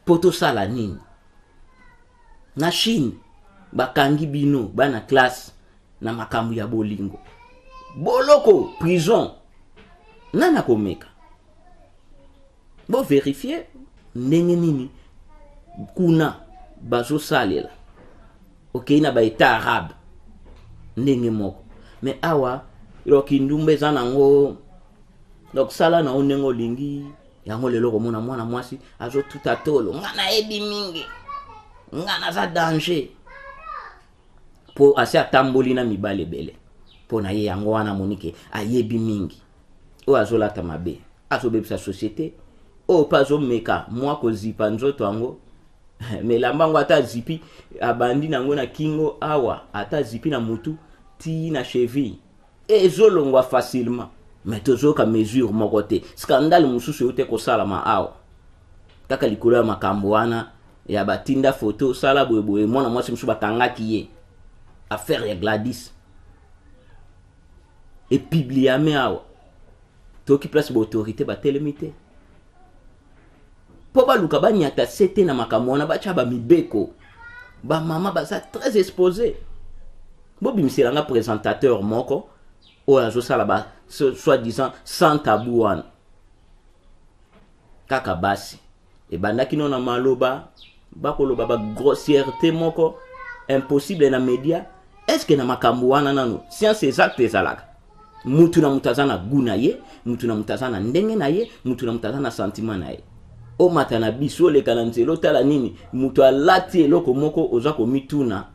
Mpo tosala nini? Na Chine bakangi bino bana classe na makambo ya bolingo, boloko, prison. Nani akomeka? Boverifie ndenge nini kuna bazosalela. Okei na baetat arabe, ndenge moko. Mais awa donc ndumba eza nango, donc sala na yo ndenge olingi. Yango lelo komona mwana mwasi azotuta tolo: "Nga nayebi mingi, nga naza danger", mpo asi atamboli na mibali ebele. Mpo na ye yango wana amonike ayebi mingi. Oyo azolata mabe, azobebisa société. Oyo mpe azomeka mwa kozipa nzoto yango, mais elamba yango, ata azipi, abandi nango na kingo awa, ata azipi na mutu ti na cheville, ezolongwa facilement. Mais tozoyoka mesure moko te. Scandale mosusu euti kosalama awa kaka likolo ya makambo wana ya batinda foto, sala boyeboye. Mwana mwasi mosusu bakangaki ye, affaire ya Gladys epubliame awa. Toyoki place baautorité batelemi te mpo baluka banyata se te na makambo wana, batya bamibeko. Bamama baza très exposé. Bobimiselanga présentateur moko oyo azosala ba soi-disant sans tabou wana. Kaka basi ebandaki no na maloba, bakoloba bagrossièreté moko impossible na média. Est ce que na makambo wana nano science exacte ezalaka? Mutu na mutu aza na goût na ye, mutu na mutu aza na ndenge na ye, mutu na mutu aza na sentiment na ye. Omata na biso, oleka na nzela, otala nini, mutu alati eloko moko, oza komituna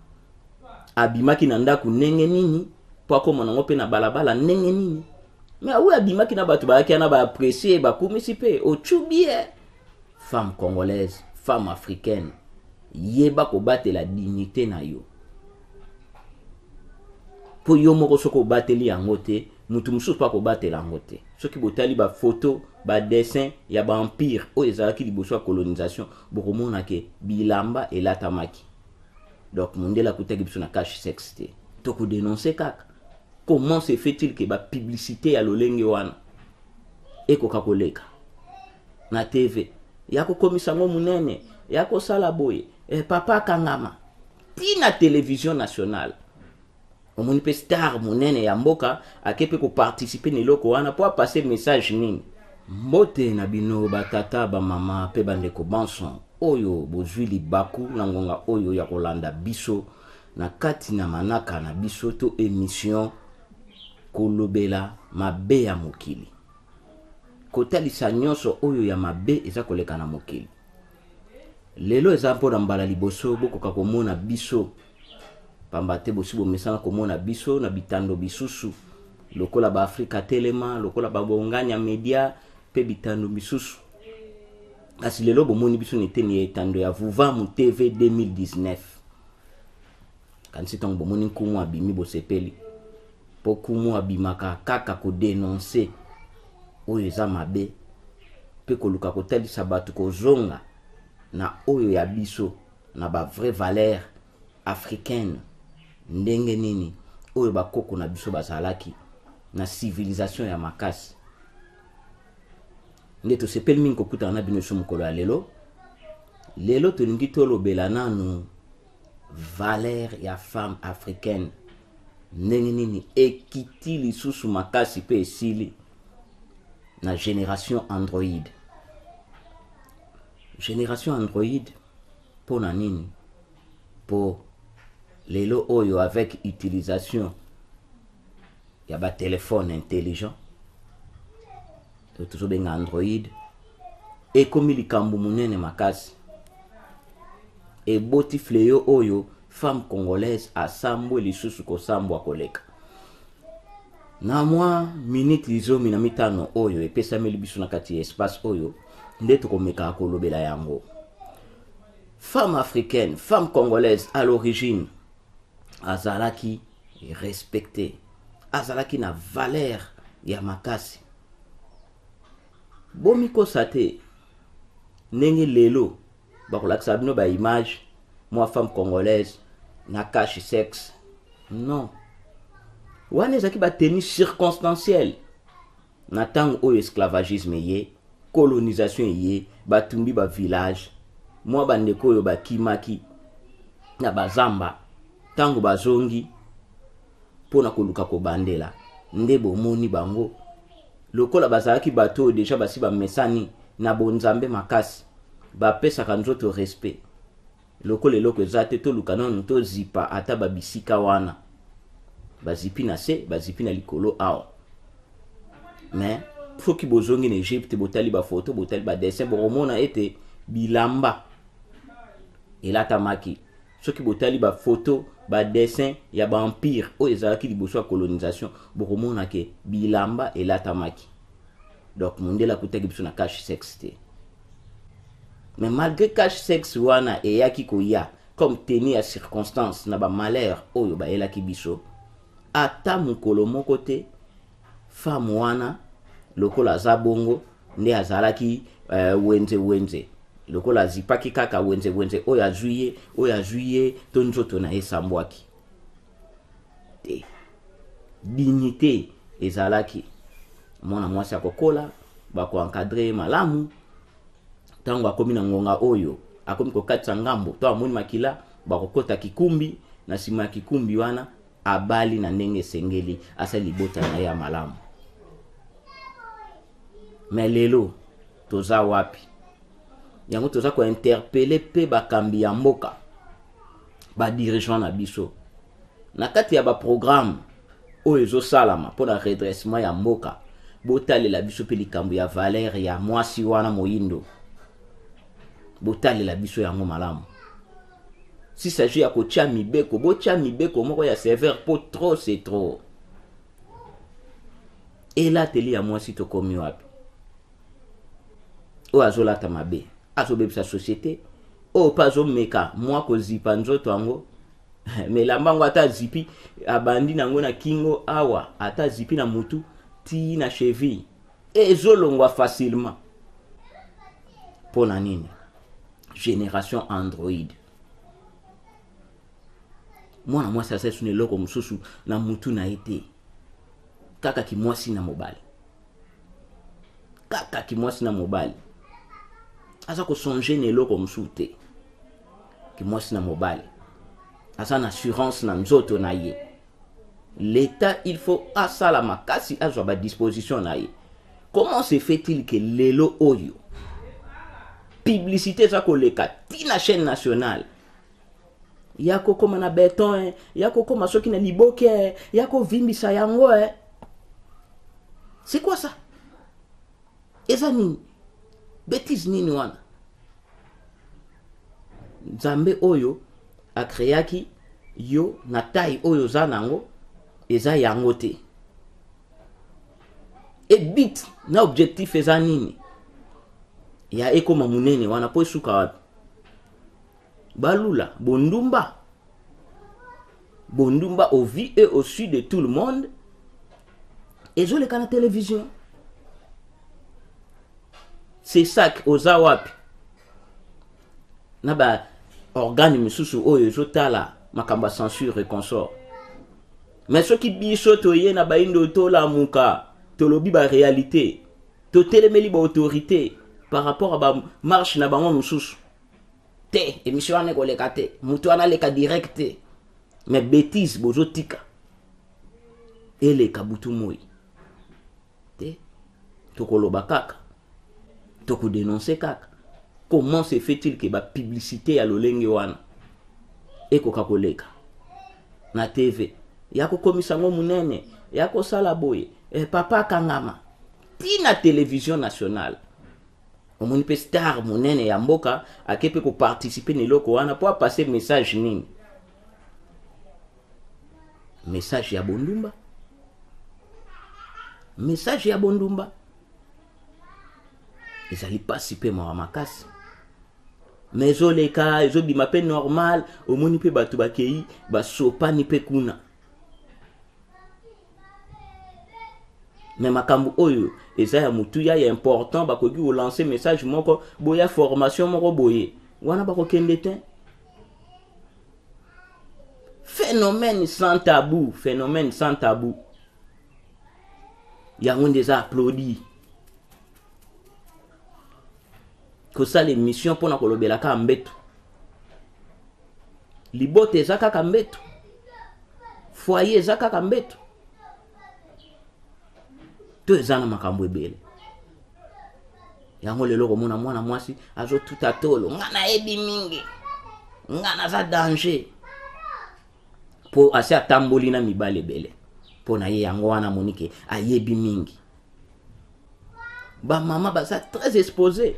abimaki na ndako ndenge nini mpo akóma nango mpe na balabala ndenge nini. Mais awi abimaki na bato bayaki wana, baapprécie, bakumisi mpe ocubi ye. Femme congolaise, femme africaine, yeba kobatela dignité na yo, mpo yo moko soki obateli yango te, mutu mosusu mpo akobatela yango te. Soki botali bafoto, badessin ya baempire oyo ezalaki liboso ya colonisation, bokomona ke bilamba elatamaki. Donc mondele akutaki biso na cache sexe te. Tokodénonce kaka. Comment se fait-il ke bapublicité ya lolenge wana ekoka koleka na TV, ya kokomisa yango monene, ya kosala boye, papa akangama ntina télévision nationale? Omoni mpe star monene ya mboka ake mpe koparticipe na eloko wana mpo apase message nini? Mbote na bino batata, bamama mpe bandeko banso oyo bozwi libaku na ngonga oyo ya kolanda biso na kati na manaka na biso to émission kolobela mabe ya mokili, kotalisa nyonso oyo ya mabe eza koleka na mokili. Lelo eza mpona mbala liboso bokoka komona biso, pamba te bosi bomesana komona biso na bitando bisusu lokola baAfrika Telema, lokola babonganya media mpe bitando misusu. Kasi lelo bomoni biso na eteni ya etando ya Vuvamu TV 2019. Kanisi ntango bomoni nkumu abimi, bosepeli, mpo kumu abimaka kaka kodénoncer oyo eza mabe mpe koluka kotalisa bato kozonga na oyo ya biso, na bavrai valeur africaine, ndenge nini oyo bakoko na biso bazalaki na civilisation ya makasi. Nde tosepeli mingi kokutana na bino so mokolo ya lelo. Lelo tolingi tolobela nanu valeur ya femme africaine, ndenge nini ekiti lisusu makasi mpe esili na génération Android. Génération Android mpo na nini? Mpo lelo oyo, avec utilisation ya batelefone intelligent oyo tozobenga Android, ekomi likambo monene makasi. Eboti fléau oyo femme congolaise asambwe lisusu kosambwa koleka. Na mwa minute 15 oyo epesameli biso na kati ya espace oyo, nde tokomekaka kolobela yango. Femme africaine, femme congolaise, à l'origine azalaki respecté, azalaki na valeur ya makasi. Bomikosa te ndenge lelo bakolakisa bino baimage mwa femme congolaise na cache sexe. Non, wana ezalaki batenue circonstancielle na ntango oyo esclavagisme eye, colonisation eye, batumbi bavillage. Mwa bandeko oyo bakimaki na bazamba, ntango bazongi mpo na koluka kobandela, nde bomoni bango lokola bazalaki bato oyo deja basi bamesani na bonzambe makasi, bapesaka nzoto respect. Lokola eloko eza te, toluka nanu tozipa ata babisika wana, bazipi na se, bazipi na likolo awa. Mais soki bozongi na Egypte, botali bafoto, botali badessin, bokomona ete bilamba elatamaki. Soki botali bafoto, badessin ya baempire oyo ezalaki liboso ya colonisation, bokomona ke bilamba elatamaki. Donc mondele akutaki biso na cache sexe te. Mais malgré cache sexe wana eyaki koya comme tenue ya circonstance na bamalheur oyo bayelaki biso, ata mokolo moko te femme wana lokola aza bongo nde azalaki wenze wenze, lokola azipaki kaka wenze wenze oyo azwi ye, oyo azwi ye to nzoto na ye esambwaki te. Dignité ezalaki. Mwana mwasi akokola, bakoencadre ye malamu. Ntango akomi na ngonga oyo akomi kokatisa ngambo to amoni makila, bakokota kikumbi. Na nsima ya kikumbi wana abali na ndenge esengeli, asali libota na ye ya malamu. Me lelo toza wapi? Yango toza kointerpele mpe bakambi ya mboka, badirigeant na biso, na kati ya baprogramme oyo ezosalama mpona redressement ya mboka, botalela biso mpe likambo ya valeur ya mwasi wana moyindo, botalela biso yango malamu. Si s'agit ya kotia mibeko, botia mibeko moko ya sévère, po trop c'est trop. Elateli ya mwasi, tokomi wapi? Oyo azolata mabe azobebisa société. Oyo mpe azomeka mwa kozipa nzoto yango, me elamba yango ata azipi, abandi nango na kingo awa, ata azipi na mutu ti na cheville, ezolongwa facilement. Mpo na nini? Génération Android. Mwana mwasi aza suna eloko mosusu na mutu na ye te, kaka kimwasi na mobali, kaka kimwasi na mobali. Aza kosonge na eloko mosusu te, kimwasi na mobali. Aza na assurance na nzoto na ye. L'État, il faut asala makasi, azwa badisposition na ye. Comment se fait-il que lelo oyo publicité eza koleka ntina chaîne nationale ya kokóma na beton, ya kokóma soki na liboke, ya kovimbisa yango, eh? C'est quoi ça? Eza nini? Bêtise nini wana? Nzambe oyo akreaki yo na taille oyo oza nango, eza yango te. But na objectif eza nini ya ekóma monene wana? Mpo esuka wapi? Balula bondumba, bondumba au vu et au su de tout le monde, ezoleka na télévision. C'est ça. Oza wapi na baorgane misusu oyo ezotala makambo ya censure et consort? Mais soki biso toye na bayindo, tolamuka, tolobi baréalité, totelemeli baautorité par rapport à bamarche na bango mosusu te, émission wana ekoleka te, moto wana aleka direct te. Mais bêtise bozotika eleka butu moi te, tokoloba kaka, tokodénonce kaka. Comment se fait-il ke bapublicité ya lolenge wana ekoka koleka na TV, ya kokomisa yango monene, ya kosala boye, papa akangama ntina télévision nationale? Omoni mpe star monene ya mboka ake mpe koparticipe na eloko wana mpo apase message nini? Message ya bondumba, message ya bondumba. Ezali mpasi mpe mawa makasi, mais ezoleka, ezobima mpe normal. Omoni mpe bato bakei, basopani mpe kuna. Me makambo oyo eza ya motuya, ya important, bakoki kolancer message moko boya, formation moko boye wana, bakokende te. Phénomène sans tabou, phénomène sans tabou, yango nde eza applaudi. Kosala émission mpona kolobela kaka mbeto. Libota eza kaka mbeto, foyer eza kaka mbeto, to eza na makambo ebele. Yango lelo komona mwana mwasi azotuta tolo, nga nayebi mingi, nga naza danger, mpo asi atamboli na mibali ebele. Mpo na ye yango wana amoni ke ayebi mingi. Bamama baza très exposé.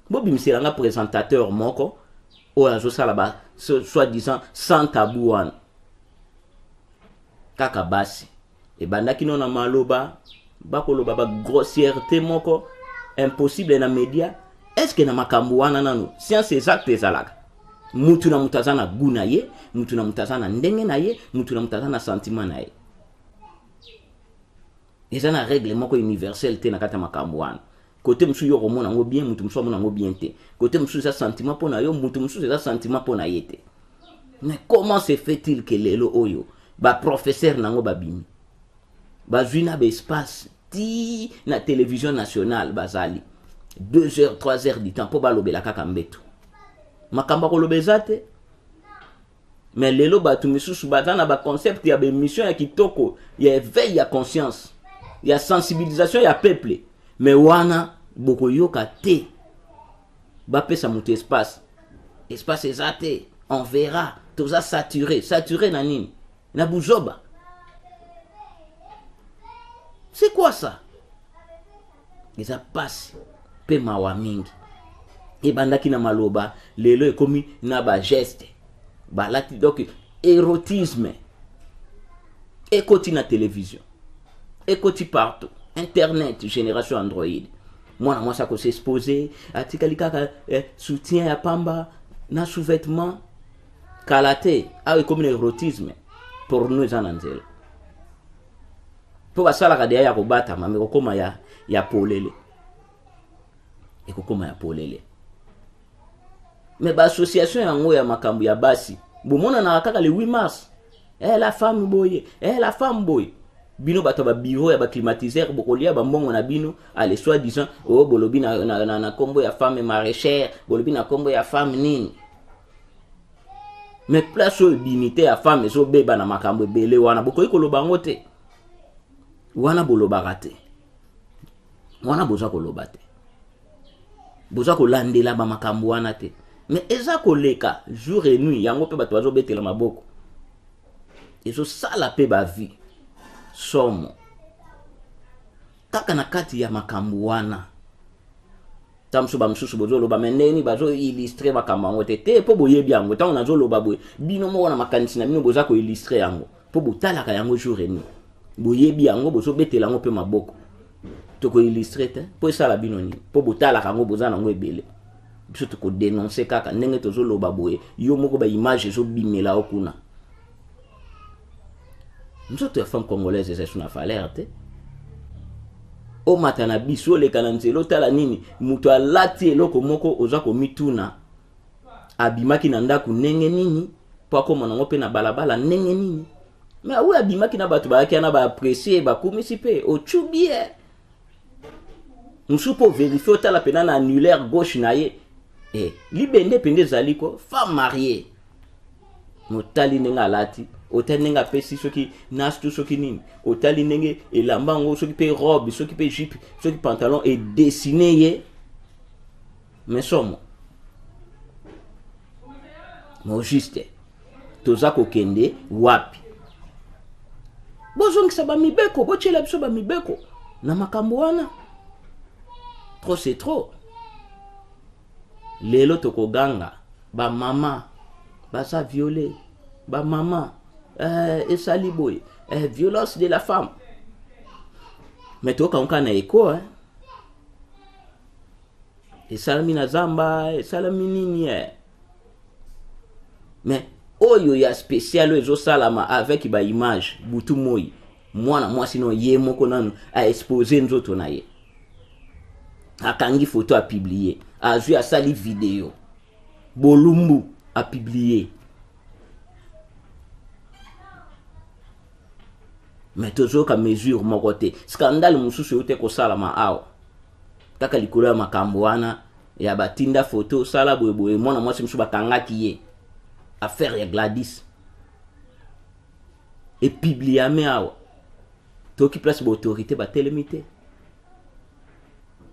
Bobimisela nga présentateur moko oyo azosala ba soi-disant sans tabou wana. Kaka basi ebandaki no na maloba, bakoloba ba grossièreté moko impossible na média. Est-ce que na makambo wana nano science exacte ezalaka? Mutu na mutu aza na goût na ye, mutu na mutu aza na ndenge na ye, mutu na mutu aza na sentiment na ye. Eza na règle moko universelle te na kati ya makambo wana. Kote mosusu yo okomona yango bien, mutu mosusu amona yango bien te. Kote mosusu eza sentiment mpo na yo, mutu mosusu eza sentiment mpo na ye te. Mais comment se fait-il que lelo oyo baprofesseur nango babimi, bazwi na baespace ti na télévision nationale, bazali 2 heures, 3 heures du temps mpo balobela kaka mbeto? Makambo ya koloba eza te. Mais lelo bato misusu baza na baconcept ya baémission ya kitoko, ya éveil ya conscience, ya sensibilisation ya peuple, mais wana bokoyoka te. Bapesa moto espace, espace eza te, on verra, toza saturé. Saturé na nini? Na buzoba. C'est quoi ça? Eza pasi mpe mawa mingi. Ebandaki na maloba, lelo ekomi na bageste balati. Donc érotisme ekoti na télévision, ekoti partout, internet, génération Android. Mwana mwasi akos'exposer, atikali kaka soutien ya pamba na sous-vêtement. Kala te awa ekomi na érotisme porno. Eza na nzela mpo basalaka deya ya kobatama, me kokóma ya polele, ekokóma ya polele. Me baassociation yango ya makambo ya basi bomonanaka kaka le 8 mars. La femme boye, la femme boye. Bino bato ya babureau ya baclimatiseur, bokolia bambongo na bino. Ale, soi disant oyo bolobi na nkombo ya femme maraîchère, bolobi na nkombo ya femme nini. Mais place oyo dignité ya femme ezobeba na makambo ebele wana, bokoki koloba yango te. Wana bolobaka te, wana boza koloba te, boza kolandela bamakambo wana te. Mais eza koleka jour et nuit. Yango mpe bato bazobetela maboko, ezosala mpe bavie somo kaka na kati ya makambo wana. Ta mosusu, bamosusu bozoloba: "Me ndeni bazoillustrer makambo yango te?" Te, mpo boyebi yango. Ntango nazoloba boye, bino moko na makanisi na bino boza koillustrer yango, mpo botalaka yango jour et nuit, boyebi yango, bozobetela yango mpe maboko. Tokoillustrer te mpo esala bino nini? Mpo botalaka yango, boza nango ebele. Biso tokodénoncer kaka ndenge tozoloba boye. Yo moko baimage ezobimela yo kuna. Nzoto ya femme congolaise eza esu na valeur te. Omata na biso, oleka na nzela, otala nini, moto alati eloko moko, oza komituna abimaki na ndako ndenge nini mpo akóma nango mpe na balabala ndenge nini. Me awi abimaki na bato bayaki wana, baapprécier, bakumisi mpe ocubi ye. Mosusu mpo vérifier, otala mpena na annulaire gauche na ye, libende mpenza ezali ko femme mariée. Otali ndenge alati, otali ndenge apesi soki nas to soki nini, otali ndenge elamba yango, soki mpe robe, soki mpe jupe, soki pantalon edessiner ye. Mais somo mo juste toza kokende wapi? Bozongisa bamibeko, botiela biso bamibeko na makambo wana. Trop, c'est trop. Lelo tokoganga bamama baza violé, bamama esali boye, violence de la femme, mais toyokango na eko esalami na zamba, esalami nini. Mais oyo ya spécial oyo ezosalama avec baimage butu moi, mwana mwasi no ye moko nanu aexposer nzoto na ye, akangi photo, apublier, azwi, asali video bolumbu, apublier. Mais tozoyoka mesure moko te. Scandale mosusu euti kosalama awa kaka likolo ya makambo wana. ya batinda foto sala boye boye, mwana mwasi mosusu bakangaki ye, affaire ya Gladys epubliame awa. Toyoki place baautorité batelemi te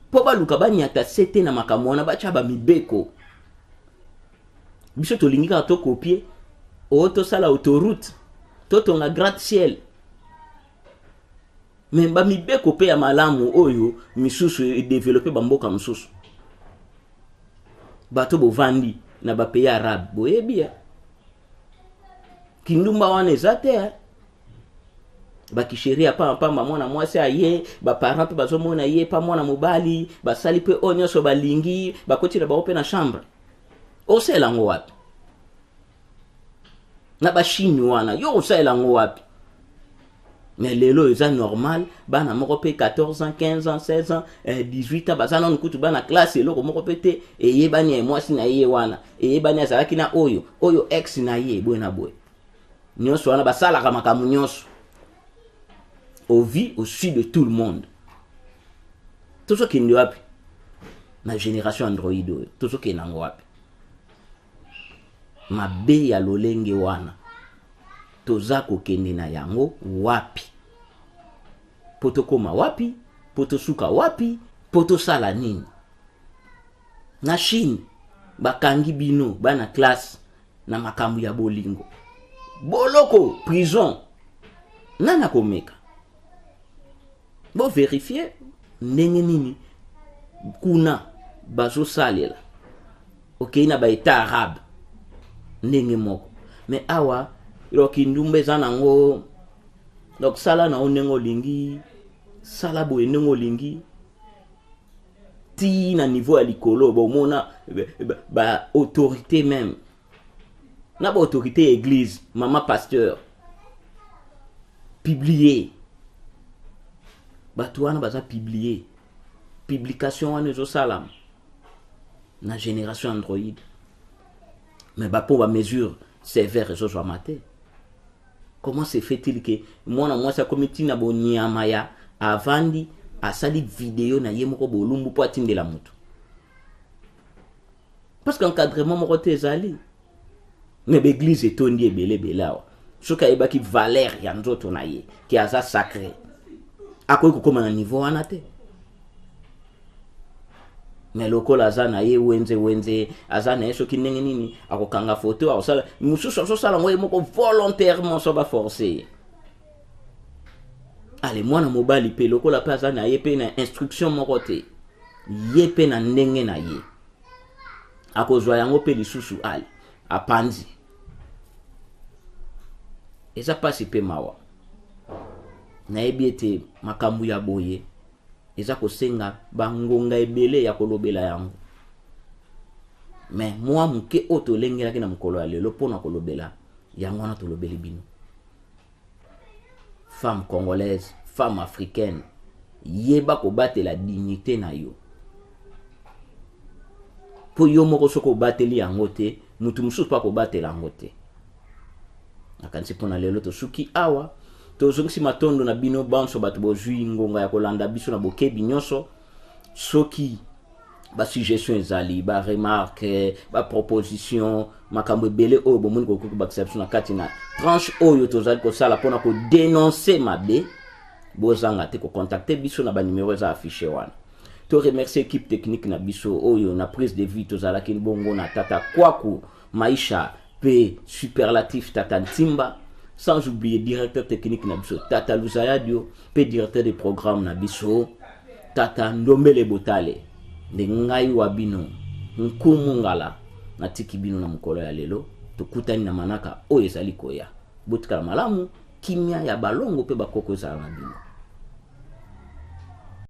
mpo baluka banyata se te na makambo wana, batya bamibeko. Biso tolingi kaka tokopie oyo, tosala autoroute, totonga gratte ciel, me bamibeko mpe ya malamu oyo misusu edévelopper bamboka mosusu. Bato bovandi na bapays arabe boyebi ya kindumba wana eza te. Bakisheria ya pamba, mwana mwasi aye, baparent mpe bazomona ye pa mwana mobali, basali mpe oyo nyonso balingi, bakoti na bango mpe na chambre. Osalela yango wapi na bachine wana? Yo osalela yango wapi? Mais lelo eza normal, bana moko mpe 14 ans, 15 ans, 16 ans, 18 ans, baza nanu kutu bana classe, eloko moko mpe te eyebani ya mwasi na ye wana, eyebani azalaki na oyo oyo ex na ye, boye na boye. Nyonso wana basalaka makambo nyonso au vu au su de tout le monde. Tozokende wapi na génération android oyo? Tozokende yango wapi? Mabe ya lolenge wana, toza kokende na yango wapi? Mpo tokóma wapi? Mpo tosuka wapi? Mpo tosala nini? Na Chine bakangi bino bana classe na makambo ya bolingo, boloko, prison. Nani akomeka? Bovérifier ndenge nini kuna bazosalela. Okei na baétat arabe, ndenge moko. Mais awa donc ndumba eza nango, donc sala na yo ndenge olingi, sala boye ndenge olingi, ti na niveau ya likolo. Bomona baautorité ba même na baautorité ya église, mama pasteur publie, bato wana baza publie, publication wana ezosalama na génération android. Mais bapo bamesure sévère ezozwama te. Comment se fait-il que mwana mwasi akomi ntina bonyama ya avandi, asali video na ye moko bolumbu mpo atindela moto? Parce que encadrement moko te ezali. Me baeglise etondi ebele ebele awa. Soki ayebaki valeur ya nzoto na ye, ke aza sacré, akoki kokóma na niveau wana te. Me lokola aza na ye wenze wenze, aza na ye soki ndenge nini, akokanga foto, akosala mosusu, azosala yango ye moko volontairement, so baforce ye. Ale mwana mobali mpe lokola mpe aza na ye mpe na instruction moko te, ye mpe na ndenge na ye akozwa yango mpe lisusu, ale apanzi. Eza mpasi mpe mawa. Nayebi ete makambo ya boye eza kosenga bangonga ebele ya kolobela yango, me mwa moke oyo tolengelaki na mokolo ya lelo mpona kolobela yango wana tolobeli bino. Femme congolaise, femme africaine, yeba kobatela dignité na yo, mpo yo moko soki obateli yango te, mutu mosusu mpo akobatela yango te. Nakanisi mpona lelo tosuki awa. Tozongisi matondo na bino banso bato bozwi ngonga ya kolanda biso na bokebi nyonso. Soki basuggestion ezali, baremarque, baproposition, makambo ebele oyo bomoni kokoki kobakisa biso na kati na tranche oyo tozali kosala mpona kodénoncer mabe, bozanga te kocontacter biso na banimero eza affiché wana. To remercier équipe technique na biso oyo na prise de vue tozalaki bongo na tata Kwaku Maisha mpe superlatif tata Ntimba, sans oublier directeur technique na biso tata Luzayadio mpe directeur de programme na biso tata Ndombele Botale. Nde ngai wa bino Nkumu Ngala, natiki bino na mokolo ya lelo. Tokutani na manaka oyo ezali koya. Botikala malamu, kimia ya balongo mpe bakoko ezala na bino.